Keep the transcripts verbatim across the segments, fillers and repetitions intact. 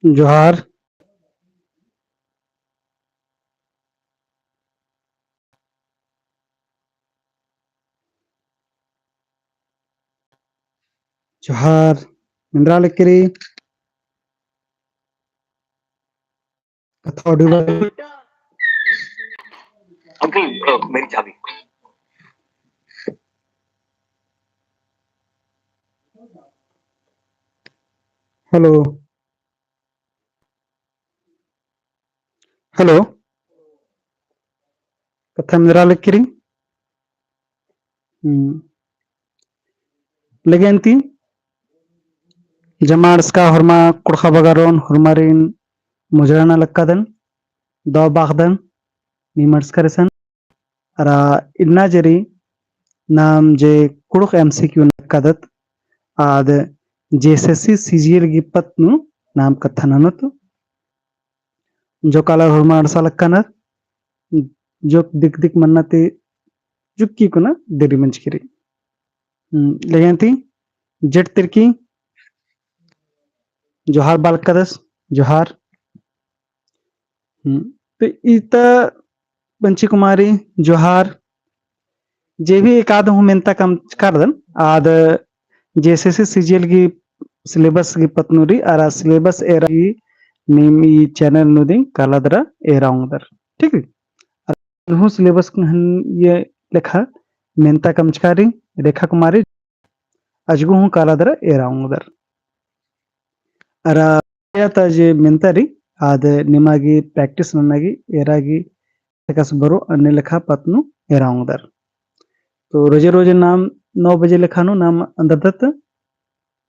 जोहार। जोहार, मेंदरा लक्की रई। कत्था audio अभी, अ, मेरी चाबी। Hello। Hello। कत्था मेंदरा लक्की रई। हम्म। लेगेन ती जमा अंड़सका होरमा कुँड़ुख़ बगरोन होरमारिन मुजरा नना लक्कादन, दव बाख़दन, नीम अंड़सकर इसन। अरा इन्ना जे रई नाम जे कुँड़ुख़ MCQ नना लक्कादत, आद JSSC CGL गही पत्त नू नाम कत्था ननोत। जो काला होरमा अंड़सा लक्कानर, जो दिक दिक मन्ना ती जुक्की कुना देरी मंजकी रई। हम्म, लेगेन ती जेट तिरकी जोहार बआ लक्कादस, जोहार। हम्म, तो इता बंची कुमारी, जोहार। जे भी एकाद हूँ मेन्ता कमचकादन, आद JSSC CGL गही syllabus गही पत्त नू रई, अरा syllabus एरा गे नीम ई channel नू दिम काला दरा एरा ओंगदर। ठीक रई? अरा हूँ syllabus हन ये लेखा मेन्ता कमचका रई, रेखा कुमारी, अजगो हूँ काला दरा एरा ओंगदर। अरा या ता जे मेन्ता रई, आद निमा गे practice नन्ना गे, एरा गे, एकासे बरओ अन्ने लेखा पत्त नू एरा ओंगदर। तो रोजे रोजे नाम नौ बजे लेखा नू नाम अंददत।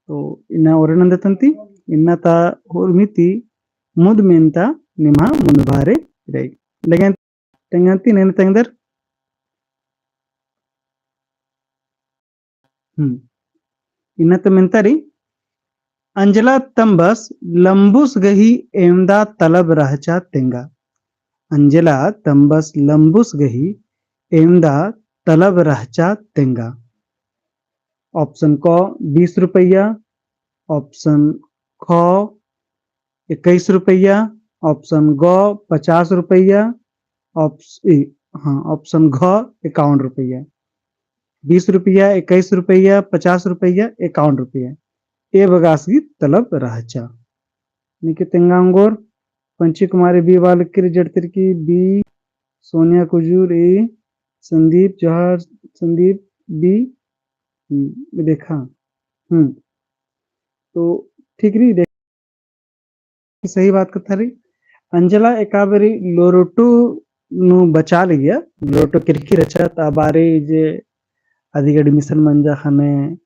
तो इन्ना ओरे नंदतन ती, इन्ना ता होरमी ती मुन्द मेन्ता निम्है मुन्द बारे रई। लेगेन तेंगन ती, नेन तेंगदर। हम्म। इन्ना ता मेन्ता रई, अंजला तम्बस लम्बुस गही एवंदा तलब रहचा तेंगा। अंजला तम्बस लम्बुस गही एवंदा तलब रहचा तेंगा। Option क बीस रुपया, option ख इक्कीस रुपया, option ग पचास रुपया, ops-, ई, हाँ, option घ इक्यावन रुपया। बीस रुपया, इक्कीस रुपया, पचास रुपया, इक्यावन रुपया। ए बगास गही तलब रहचा। निके तेंगा ओंगोर, पंची कुमारी B बआ लक्की रई, जेट तिरकी B, सोनिया कुजूर A, संदीप जोहार, संदीप B, हम्म, देखा। हम्म। तो ठीक रई, देख, सही बात कत्था रई। अंजला एका बारी लोरटो नू बचा लगिया, लोरटो किरकी रहचा, ता बारी जे अदिगे admission मंजा ख़ने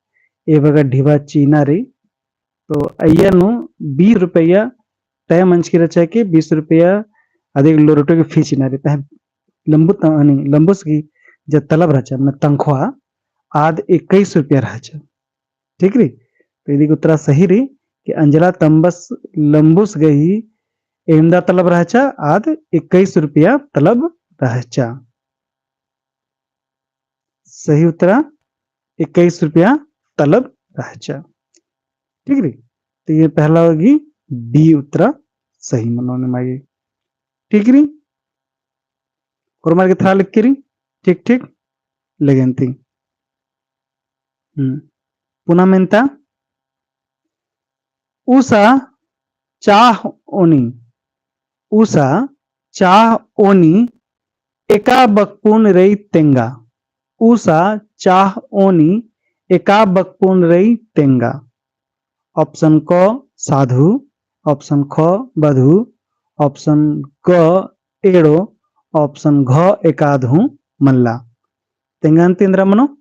ए बग्गे ढिबा चिअना रई। तो अइय्या नू बीस रुपया तय मंजकी रहचा कि बीस रुपया अदिगे लोरटो गे fee चिअना रई। तहें लम्बुस, अ, नहीं, लम्बुस गही जे तलब रहचा, मने तनख्वाह, आद इक्कीस रुपया रहचा। ठीक रई? तो इदी गही उत्तरा सही रई कि अंजला तम्बस लम्बुस गही एवंदा तलब रहचा, आद इक्कीस रुपया तलब रहचा। सही उत्तरा इक्कीस रुपया तलब रहचा। ठीक रई? तो ये पहला होगी B उत्तरा सही मनो निमा गे। ठीक रई? होरमर गे एथरा लक्की रई, ठीक ठीक, लेगेन ती। हम्म। पुना मेन्ता, उसा चाह ओनी, उसा चाह ओनी एका बकपुन रई तेंगा। उसा चाह ओनी एका बकपुन रई तेंगा। Option क साधु, option ख बधु, option ग एड़ो, option घ एकाद हूँ मल्ला। तेंगन ती एन्दरा मनो,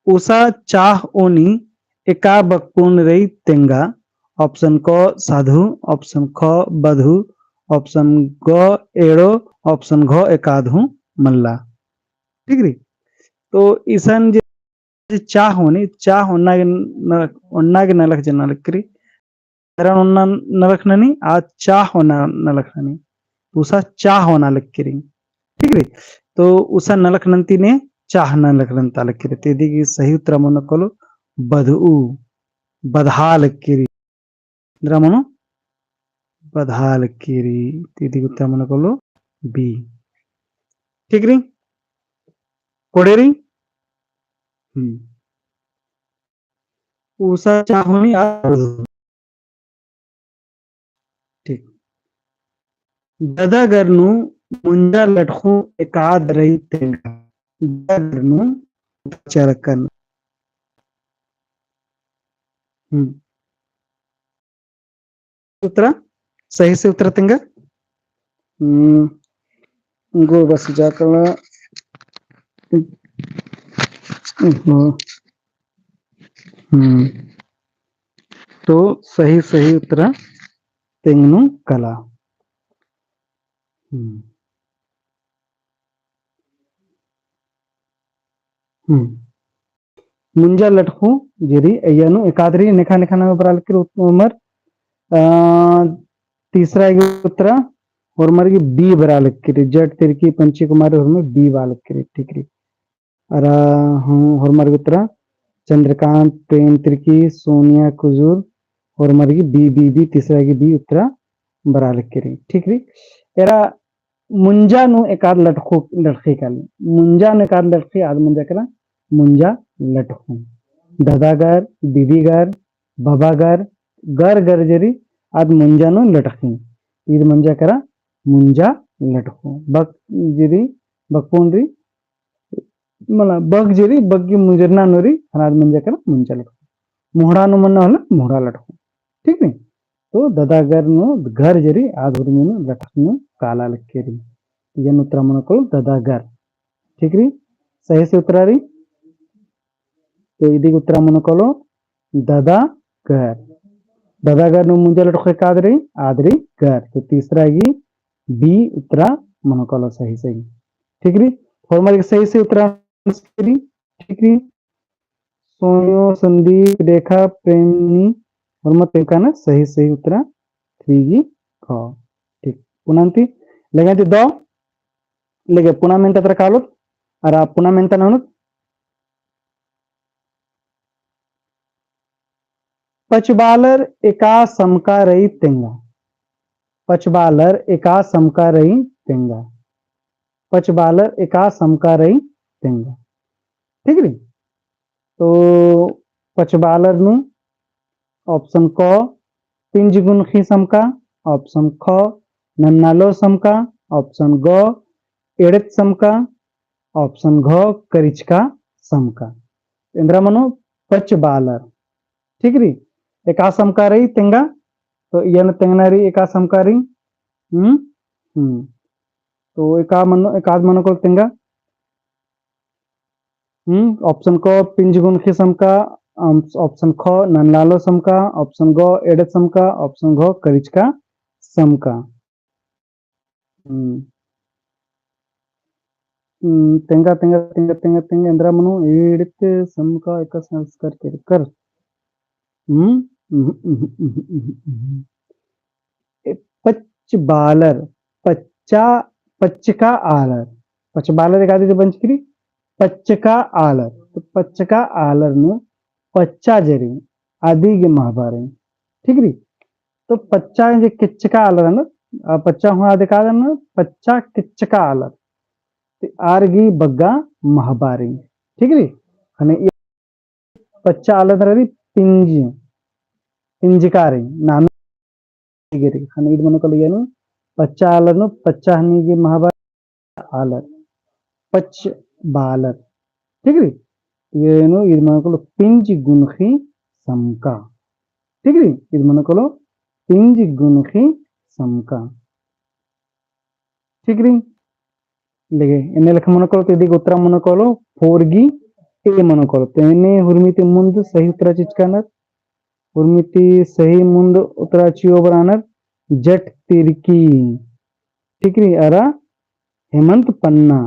उसा चाह ओनी एका बकपुन रई तेंगा। Option क साधु, option ख बधु, option ग एड़ो, option घ एकाद हूँ मल्ला। ठीक रई? तो इसन जे जे चाह ओनी, चाह ओन्ना गे न-, ओन्ना गे नलख जे नलख करी। एरा ओन्ना नलख ननी, आ चाह ओन्ना नलख ननी। तो उसा चाह ओना लग करी। ठीक रई? तो उसा नलख नन्ती ने चाह नलख नन्ता लग करी। तो इदी गही सही उत्तरा मनो कालो बधउ, बधा लग करी। एन्दरा मनो, बधा लगी रई। तो इदी उत्तरा मनो कालो B। ठीक रई? कोड़े रई? हम्म। उसा चाहोनी आ ठीक। ददागर नू मुंजा लटख़ू एकाद रई तेंगा। ददागर नू चरकन। हम्म। उत्तरा, सही से उत्तरा तेंगा। हम्म, गो बस जाकला। हम्म। हम्म। तो सही, सही उत्तरा तेंगनू कला। हम्म। हम्म। मुंजा लटख़ू जे रई, अइय्या नू एकाद रई, नेखा नेखा नामे बरआ लगी रई, उमर, अ, तीसरा गे उत्तरा, होरमर गे B बरआ लगी रई, जट तिर्की, पंची कुमारी, होरमर B बरआ लगी रई, ठीक रई। अरा, हूँ, होरमर गे उत्तरा, चंद्रकांत, प्रेम तिर्की, सोनिया कुजूर, होरमर गे B, B, B, तीसरा गे B उत्तरा बरआ लगी रई, ठीक रई। एरा मुंजा नू एकाद लटख़ू, लटख़ी काली। मुंजा नू एकाद लटख़ी आद मंजा केरा मुंजा लटख़ू। ददागर, दीदीगर, बबागर, गर, गर जे रई आद मुंजा नू लटख़ी। ईद मंजा केरा मुंजा लटख़ू। बक जे रई, बकपुन रई, मला बक जे रई, बक गे मुंजरना नू रई, ख़ने आद मंजा केरा मुंजा लटख़ू। मुहड़ा नू मन्ना होले मुहड़ा लटख़ू। ठीक रई? तो ददागर नू गर जे रई, आद हुरमी नू लटख़ी नू काला लगी रई। इय्या नू उत्तरा मनो कालो ददागर। ठीक रई? सही से उत्तरा रई। तो इदी गे उत्तरा मनो कालो ददागर। ददागर नू मुंजा लटख़ू एकाद रई, आद रई गर। तो तीसरा गे B उत्तरा मनो कालो सही, सही। ठीक रई? होरमर गे सही से उत्तरा रई। ठीक रई? सोनियो, संदीप, रेखा, प्रेमनी, होरमर तेंगकन सही, सही उत्तरा three गे ख। ठीक, पुना अन्ती, लगे अन्ती दव, लगे पुना मेन्ता तरा कालोत, अरा पुना मेन्ता ननोत। पचबालर एका समका रई तेंगा। पचबालर एका समका रई तेंगा। पचबालर एका समका रई तेंगा। ठीक रई? तो पचबालर नू option क पिंज गुनखी समका, option ख नन्नालो समका, option ग एड़ेत समका, option घ करिचका समका। एन्दरा मनो पचबालर। ठीक रई? एका समका रई तेंगा, तो इय्या नू तेंगना रई एका समका रई। हम्म? हम्म। तो एका मनो, एकाद मनो कालो तेंगा। हम्म, option क पिंज गुनखी समका, अम, option ख ननलालो समका, option ग एड़ेत समका, option घ करिचका समका। हम्म। हम्म, तेंगा, तेंगा, तेंगा, तेंगा, तेंगा, एन्दरा मनो एड़ेत समका एका संस्कार केरकर। हम्म? उहुं, उहुं, उहुं, उहुं, उहुं। ए, पच्च बालर, पच्चा, पच्चका आलर। पच्च बालर एकादी ते बंचकी रई, पच्चका आलर। तो पच्चका आलर नू पच्चा जे रई, अदी गे महबा रई। ठीक रई? तो पच्चा जे केच्चका आलर नू, आ, पच्चा हूँ आदे का नू, पच्चा केच्चका आलर। ते आर गे बग्गे महबा रई। ठीक रई? ख़ने पच्चा आलर रई पिंज, पिंजका रई, नामे गे रई। ख़ने ईद मनो कालो इय्या नू, पच्चा आलर नू, पच्चा हनी गे महबा आलर, पच्च बालर। ठीक रई? इय्या नू ईद मनो कालो पिंज गुनखी समका। ठीक रई? ईद मनो कालो पिंज गुनखी समका। ठीक रई? लगे, एन्ने लेखा मनो कालो, तो इदी गे उत्तरा मनो कालो, four गी A मनो कालो। तो एन्ने हुरमी ती मुन्द सही उत्तरा चिचका रअनर, हुरमी ती सही मुन्द उत्तरा चिओ बरआ रअनर, जट तिर्की। ठीक रई, अरा हेमंत पन्ना।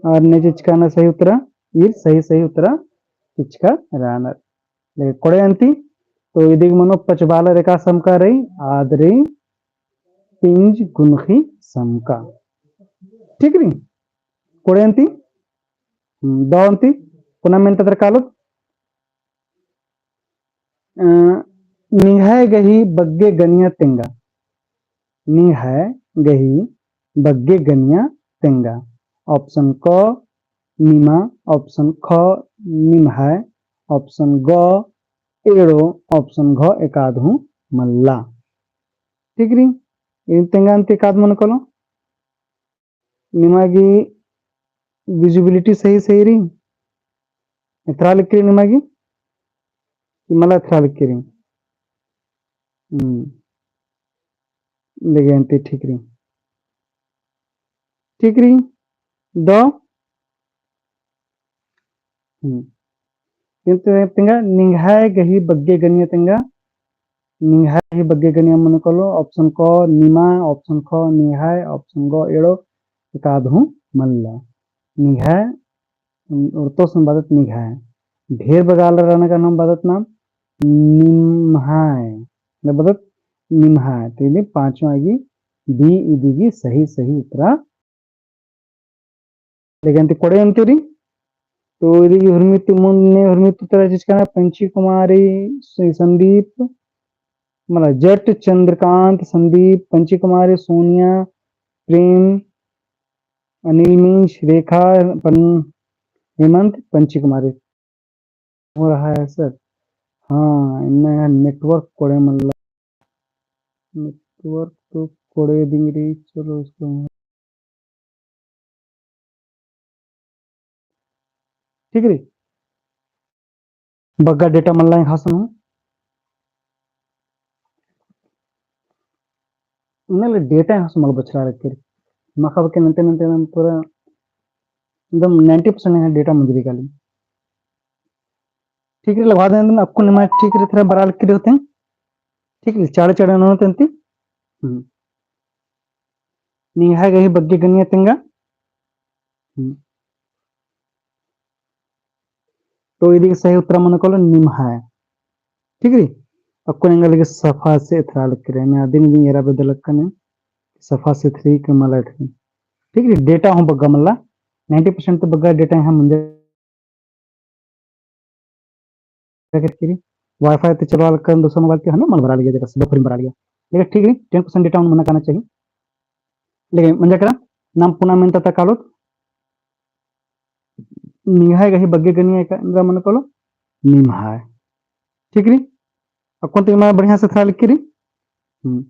अरा ने चिचका रअनर सही उत्तरा, ईर सही, सही उत्तरा चिचका रअनर। लगे कोड़े अन्ती, तो इदी गे मनो पचबालर एका समका रई, आद रई पिंज गुनखी समका। ठीक रई? कोड़े अन्ती? हम्म, दव अन्ती? पुना मेन्ता तरा कालोत। अ, निंग्है गही बग्गे गनिया तेंगा। निंग्है गही बग्गे गनिया तेंगा। Option क निमा, option ख निम्है, option ग एड़ो, option घ एकाद हूँ मल्ला। ठीक रई, इन तेंगा अन्ती एकाद मनो कालो। निमा गी visibility सही, सही रई? एथरा लगी रई निमा गी? कि मला एथरा लगी रई? हम्म। लेगे अन्ती ठीक रई। ठीक रई। दव। हम्म। तेंगा निंग्है गही बग्गे गनिया तेंगा। निंग्है गही बग्गे गनिया मनो कालो, option क निमा, option ख निंग्है, option ग एड़ो, एकाद हूँ मल्ला। निंग्है, उम, ओरतोस हूँ बअदत निंग्है। ढेर बग्गे आलर रअनर का नाम बअदत नाम निम्है। ना बअदत निम्है। तो इदी पाँचवा गी B इदी गी सही, सही उत्तरा। लेकिन ती कोड़े अन्ती रई। तो इदी गी हुरमी ती मुन्द ने हुरमी ती उत्तरा चिचका नर पंची कुमारी, स-, संदीप, मला जट, चंद्रकांत, संदीप, पंची कुमारी, सोनिया, प्रेम, अनिल मिंज, रेखा, पन-, हेमंत, पंची कुमारी। हो रहा है सर। हाँ, इन्ना यहाँ network कोड़े मल्ला। Network तो कोड़े दिम रई, चलो इसको यहाँ। ठीक रई। बग्गे data मल्ला एंग्है ख़ासन हूँ। इन्ना ले data एंग्है ख़ासन मल बछरा रखिर। मखा बके नन्ते नन्ते नन पूरा एकदम ninety percent एंग्है data मुंजरी काली। ठीक रई, लगवा देन अक्कुन निमा ठीक रई, थोड़ा बरआ लगी रई होते। ठीक रई, चाड़े चाड़े ननो तेंती। हम्म। निंग्है गही बग्गे गनिया तेंगा। हम्म। तो इदी गी सही उत्तरा मनो कालो निम्है। ठीक रई? अक्कुन एंगा लगी सफा से एथरा लगी रई। मैं अदिन भी एरा बेद्दा लक्कन सफा से एथरी के मला एथरी। ठीक रई? Data हूँ बग्गे मल्ला। Ninety percent तो बग्गे data यहाँ मुंजा करके रई। WiFi ती चलवा लक्कन, दूसरा mobile ती हन्ना मल बरआ लगी, जगह से buffering बरआ लगी। लेकिन ठीक रई, ten percent data हूँ मना काना चाहिए। लेकिन मंजा केरा, नाम पुना मेन्ता ता कालोत। निंग्है गही बग्गे गनिया एका एन्दरा मनो कालो, निम्है। ठीक रई? अक्कुन ती निमा बढ़िया से एथरा लगी रई। हम्म।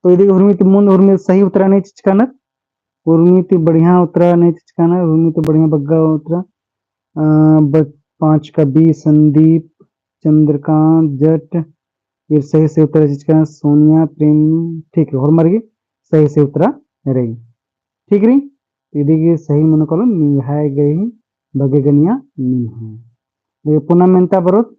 तो इदी गी हुरमी ती मुन्द हुरमी सही उत्तरा ने चिचका नर। हुरमी ती बढ़िया उत्तरा ने चिचका नर, हुरमी ती बढ़िया बग्गे उत्तरा। अ, ब-, पाँच का B, संदीप, चंद्रकांत, जट, फिर सही, सही उत्तरा चिचका नर, सोनिया, प्रेम, ठीक रई, होरमर गी सही, सही उत्तरा रई। ठीक रई? इदी गी सही मनो कालो, निंग्है गही बग्गे गनिया निम्है। ये पुना मेन्ता बरोत।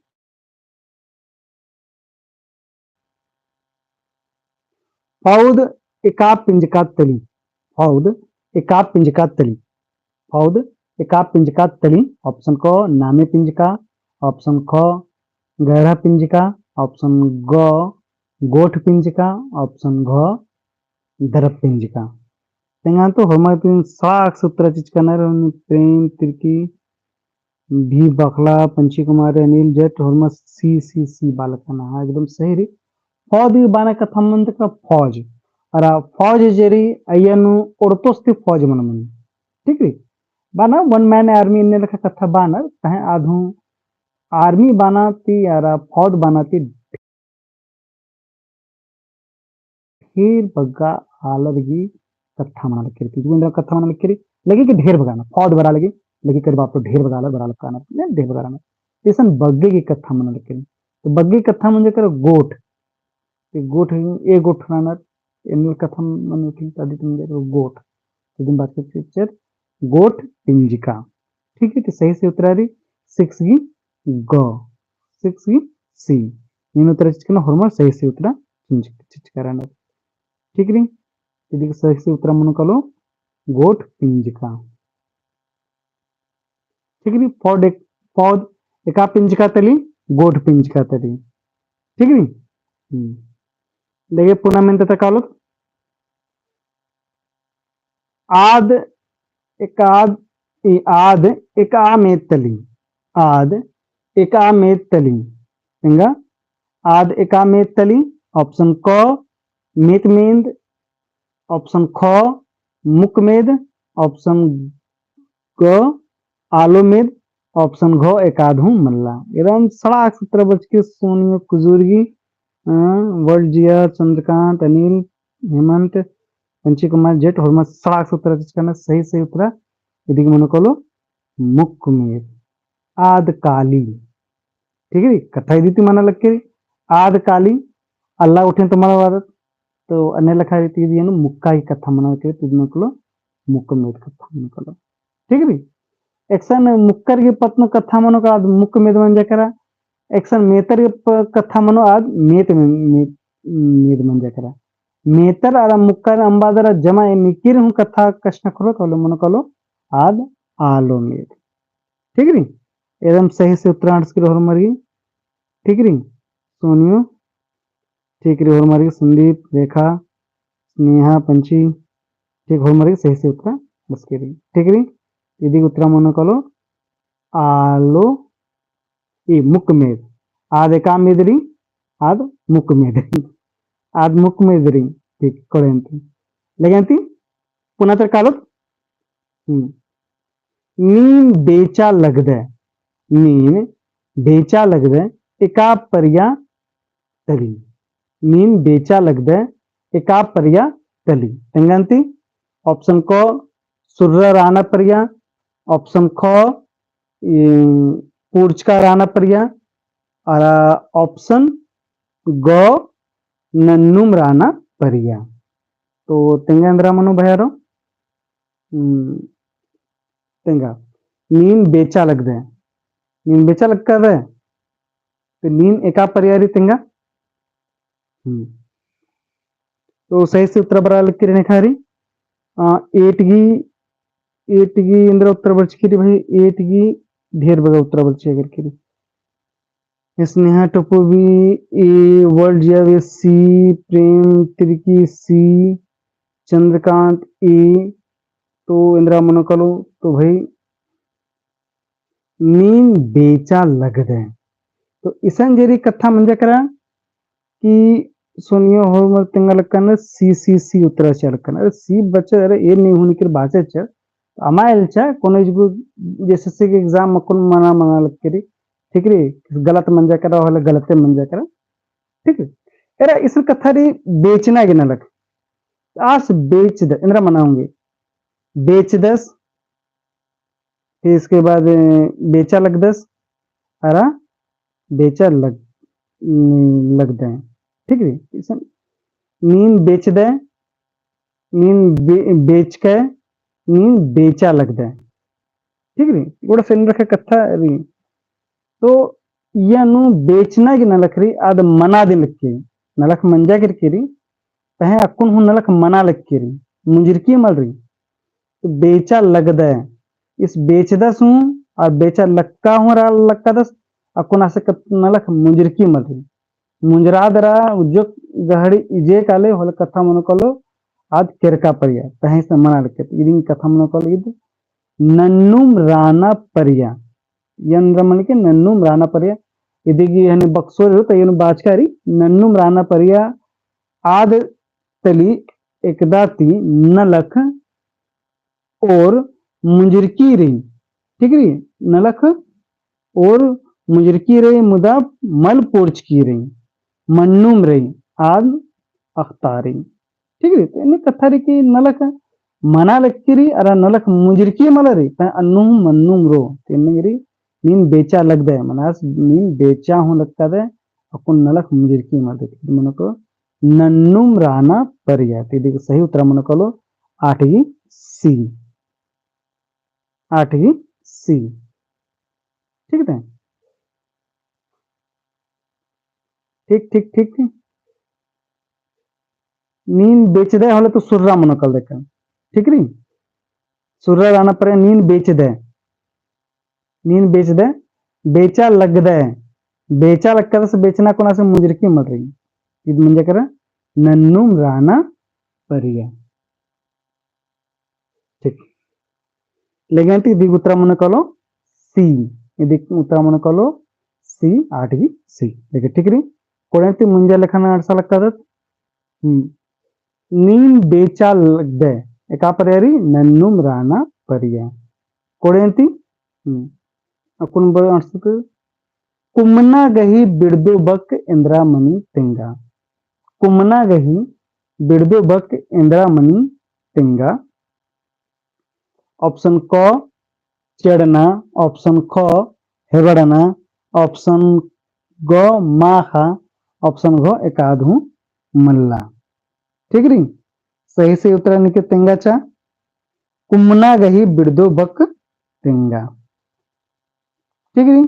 फौद एका पिंजका तली। फौद एका पिंजका तली। फौद एका पिंजका तली। Option क नामे पिंजका, option ख गहरा पिंजका, option ग गोठ पिंजका, option घ दरप पिंजका। तेंगा तो होरमर ती साख से उत्तरा चिचका नर, प्रेम तिर्की, भी बखला, पंची कुमार, अनिल जट, होरमर C, C, C बालकन। हाँ, एकदम सही रई। फौद बाना कत्था मन्ता का फौज। अरा फौज जे रई, अइय्या नू ओड़तोस ती फौज मल मनी। ठीक रई? बाना one man army इन्ने लेखा कत्था बाना, तहें आद हूँ army बाना ती अरा फौद बाना ती ढेर बग्गे आलर गी कत्था मना लगी रई। तो एन्दरा कत्था मना लगी रई, लगी कि ढेर बग्गे ना, फौद बरआ लगी, लगी कर बाप तो ढेर बग्गे आलर बरआ लगी ना, ढेर बग्गे ना। इसन बग्गे गी कत्था मना लगी रई। तो बग्गे कत्था मंजा केरा गोठ। तो गोठ, ए गोठ रअनर, एन्ने कत्था मना लगी रई, अदी ती मंजा केरा गोठ। तो इदिन बाचका चिच्चर गोठ पिंजका। ठीक रई, तो सही, सही उत्तरा रई six गी ग, six गी C। नीन उत्तरा चिचका नर होरमर सही, सही उत्तरा चिचका रअनर। ठीक रई, इदी गी सही, सही उत्तरा मनो कालो गोठ पिंजका। ठीक रई, फौद एक, फौद एका पिंजका तली, गोठ पिंजका तली। ठीक रई? हम्म। लेगे पुना मेन्ता ता कालोत। आद एका, ई आद एका मेत तली। आद एका मेत तली। एंगा आद एका मेत तली। Option क मेत मेंद, option ख मुक्कमेद, option ग आलोमेद, option घ एकाद हूँ मल्ला। एकदम सड़ाक सूत्र बरचकी सोनियो कुजूर गही, अ, world जिया, चंद्रकांत, अनिल, हेमंत, पंची कुमार जेट, होरमा सड़ाक सूत्र चिचकना सही, सही उत्तरा इदिगे मनो कालो मुक्कमेद। आद काली। ठीक है, कत्था इदी ती मना लग के, आद काली, अल्ला उठे तो मना वादत, तो अन्ने लेखा रीति इदी एनु मुक्का ही कत्था मना लग के, तो इदी मनो कालो मुक्कमेद कत्था मनो कालो। ठीक है, एकसन मुक्कर गे पत्त नू कत्था मनो कालो, आद मुक्कमेद मंजा केरा, एकसन मेतर गे प-, कत्था मनो, आद मेत में, में, मेद मंजा केरा। मेतर अरा मुक्कर अम्बा दरा जमा एन्ने केरी हूँ कत्था कछनखरओ, तो होले मनो कालो, आद आलोमेद। ठीक रई? एकदम सही से उत्तरा अंड़सकी रई होरमर गही। ठीक रई? सोनियो। ठीक रई होरमर गही। संदीप, रेखा, स्नेहा, पंची। ठीक होरमर गही सही से उत्तरा अंड़सकी रई। ठीक रई? इदी उत्तरा मनो कालो आलो ई मुक्कमेद। आद एका मेद रई, आद मुक्कमेद रई। आद मुक्कमेद रई। ठीक, कोड़ेन्ती। लेगेन्ती, पुना तर कालोत। हम्म। नीन बेचा लगदय, नीन बेचा लगदय, एका परिया तली। नीन बेचा लगदय, एका परिया तली। तेंगन्ती, option क सुर्रा राना परिया, option ख, ई, पूर्चका राना परिया, अरा option ग नन्नुम राना परिया। तो तेंगा एन्दरा मनो भैयारो? हम्म, तेंगा। नीन बेचा लगदय। नीन बेचा लगदय। तो नीन एका परिया रई तेंगा। हम्म। तो सही से उत्तरा बरआ लग के रई नेखा रई। आ, एट गही, एट गही एन्दरा उत्तरा बरचकी रई भाई, एट गही ढेर बग्गे उत्तरा बरचकी रई। स्नेहा टोपो बी ए, world जिया बी सी, प्रेम तिर्की सी, चंद्रकांत ए, तो एन्दरा मनो कालो, तो भाई नीन बेचा लगदय। तो इसन जे रई कत्था मंजा केरा कि सोनियो होरमर तेंगा लगदन सी, सी, सी उत्तरा चिआ लगदन। अरे सी बच्चा, अरे ए नी हूँ निकर बाचा चिआ। अमा एल्चा, कोनो इजगु जैसे से कि exam अक्कुन मना, मना लग के रई, ठीक रई, गलत मंजा केरा, होले गलते मंजा केरा, ठीक रई। एरा इसन कत्था रई बेचना गे नलख। आस बेचदस, एन्दरा मना ओंगी। बेचदस, फिर इसके बाद, अ, बेचा लगदस, अरा बेचा लग-, लगदय। ठीक रई? इसन नीन बेचदय, नीन बे-, बेचकय, नीन बेचा लगदय। ठीक रई? गोड़ा से नलख कत्था रई। तो इया नू बेचना गे नलख रई, आद मना दिम लग के रई। नलख मंजा केरकी रई, पहें अक्कुन हूँ नलख मना लग के रई, मुंजरकी मल रई। तो बेचा लगदय, इस बेचदस हूँ, अरा बेचा लक्का हूँ रआ लक्कादस, अक्कुन आसे कत-, नलख मुंजरकी मल रई। मुंजरा दरा उज्जो गहड़ी इजे काले होले कत्था मनो कालो, आद केरका परिया, पहें से मना लग के रई। इदिन कत्था मनो कालो इद नन्नुम राना परिया। एन्दरा मने कि नन्नुम राना परिया। इदिगी हने बक्सो रई तो एनु बाचका रई, नन्नुम राना परिया आद तली एकदा ती नलख और मुंजरकी रई, ठीक रई, नलख और मुंजरकी रई मुदा मल पोर्चकी रई, मन्नुम रई, आद अख़ता रई। ठीक रई, तो एन्ने कत्था रई कि नलख मना लक्की रई, अरा नलख मुंजरकी मला रई, पहें अन्नु हूँ मन्नुम रओ, तो एन्ने रई, नीन बेचा लगदय, मने आस नीन बेचा हूँ लक्कादय, अक्कुन नलख मुंजरकी मला रई, मने को नन्नुम राना परिया, तो इदी सही उत्तरा मनो कालो आठ गी सी, आठ गी सी। ठीक है? ठीक, ठीक, ठीक, ठीक। नीन बेचदय होले तो सुर्रा मनो कालो देखा। ठीक रई? सुर्रा राना परिया नीन बेचदय। नीन बेचदय, बेचा लगदय। बेचा लक्कादस बेचना कोना से मुंजरकी मल रई। इद मंजा केरा नन्नुम राना परिया। ठीक। लेगेन्ती इदी उत्तरा मनो कालो सी। इदी उत्तरा मनो कालो सी, आठ गी सी। देखिए, ठीक रई? कोड़ेन्ती मुंजा लेखा ना अंड़सा लक्कादत। हम्म। नीम बेचा लगदय, एका परिया रई, नन्नुम राना परिया। कोड़ेन्ती, हम्म, अक्कुन बर अंड़सक, कुमना गही बिड़दो बक एन्दरा मनी तेंगा। कुमना गही बिड़दो बक एन्दरा मनी तेंगा। Option क चेड़ना, option ख हेबड़ना, option ग माखा, option घ एकाद हूँ मल्ला। ठीक रई? सही सही उत्तरा नीके तेंगा चा, कुमना गही बिड़दो बक तेंगा। ठीक रई?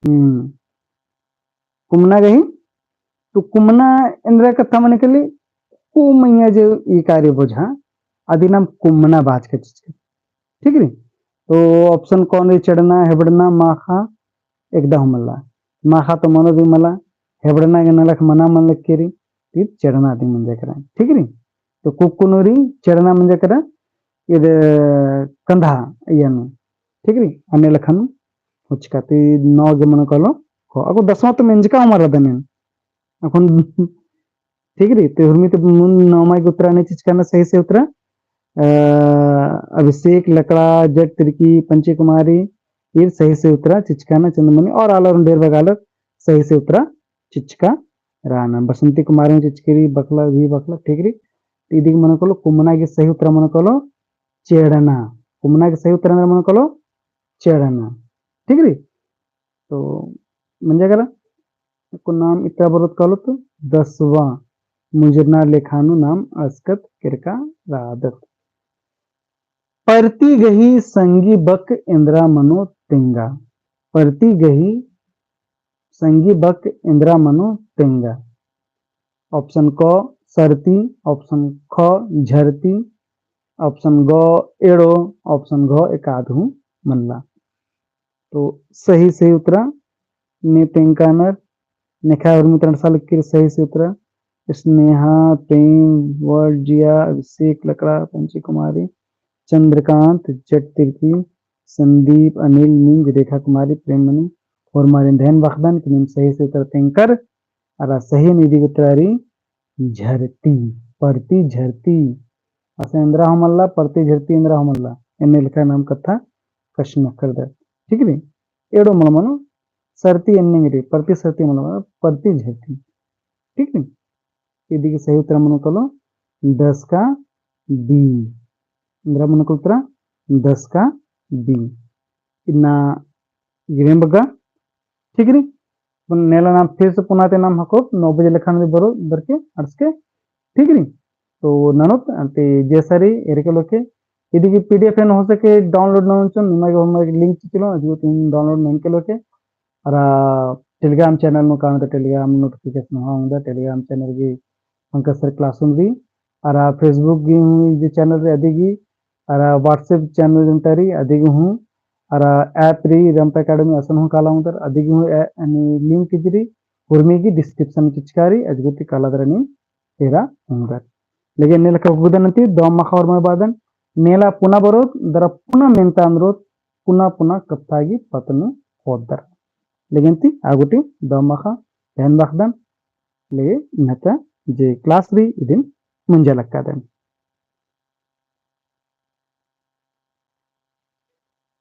हम्म। कुमना गही, तो कुमना एन्दरा कत्था मने कली, कुमैया जे ई कार्य बोझा, अदिन नाम कुमना बाचका चिचका। ठीक रई? तो option क रई चेड़ना, हेबड़ना, माखा, एकदा हूँ मल्ला। माखा तो मनो भी मला, हेबड़ना गे नलख मना मन लग केरी, ती चेड़ना दी मंजा केरा। ठीक रई? तो कुक्कु नू रई चेड़ना मंजा केरा, इद कंधा अइय्या नू। ठीक रई? अन्ने लेखा नू हुचका ती नौ गे मनो कालो ख। अक्कु दसवाँ तो मेंजका हमारा दनेन। अक्कुन ठीक रई, ते हुरमी ते मुन नौमा गे उत्तरा ने चिचका ना सही सही उत्तरा। अ, अभिषेक लकड़ा, जट तिरकी, पंची कुमारी, ईर सही सही उत्तरा चिचका ना चंदमनी और आलर ढेर बग्गे आलर सही सही उत्तरा चिचका रअनर। बसंती कुमारी चिचकी रई, बखला भी बखला, ठीक रई। इदी गे मनो कालो, कुमना गे सही उत्तरा मनो कालो चेड़ना। कुमना गे सही उत्तरा मनो कालो चेड़ना। ठीक रई। तो मंजा केरा, अक्कु नाम इत्ता बरओत कालोत, दसवाँ मुंजरना लेखा नू नाम असकत केरका रअदत। परती गही संगी बक एन्दरा मनो तेंगा। परती गही संगी बक एन्दरा मनो तेंगा। Option क सरती, option ख झरती, option ग एड़ो, option घ एकाद हूँ मल्ला। तो सही सही उत्तरा ने तेंगकानर, नेखा उर्मी तरंड साल किर सही सही उत्तरा। स्नेहा, प्रेम, वर्ल्ड जिया, अभिषेक लकड़ा, पंची कुमारी, चंद्रकांत, जट तिरकी, संदीप, अनिल, नीम, रेखा कुमारी, प्रेम मनी, होरमारिन धैन बअदन कि नीम सही सही उत्तरा तेंगकर, अरा सही इदी गे उत्तरा रई झरती, परती झरती। असन एन्दरा हूँ मल्ला, परती झरती एन्दरा हूँ मल्ला। एन्ने लेखा नाम कत्था कछनखरदत। ठीक रई? एड़ो मल मनो, सरती एन्ने रई, परती सरती मल मनो, परती झरती। ठीक रई? इदी गे सही उत्तरा मनो कालो दस का B। एन्दरा मनो कालो उत्तरा दस का B। इन्ना गिरेम बग्गा। ठीक रई? नेला नाम फिर से पुना ते नाम हकोत, नौ बजे लेखा नू बरओ, बरके अंड़सके। ठीक रई? तो ननोत, अन्ते जैसा रई, एरके लोके, इदी गे PDF एन हो सके download ननोन चिओन, निमा गे होरमर गे link चिचलोन, अजगुतिन download ननके लोके। अरा Telegram channel नू काम तो Telegram notification हूँ ओंगदर, Telegram channel गे पंकज sir class नू रई। अरा Facebook गे हूँ जे channel रई अदी गे, अरा WhatsApp channel जुन्टा रई अदी गे हूँ, अरा app रई Rampa Academy असन हूँ काला ओंगदर, अदी गे हूँ ए-, यानी link इजरी, उर्मी गे description चिचका रई, अजगुती काला दरा नीम एरा ओंगदर। लेकिन एन्ने लेखा कुदन अन्ती दव माखा होरमर बअदन, नेला पुना बरओत, दरा पुना मेन्ता ओन्दरओत, पुना पुना कत्था गे पत्त नू होदर। लेकिन अन्ती आगुटी दव माखा धैन बअदन, लेकिन इन्ना ता जे class रई इदिन मुंजा लक्कादन।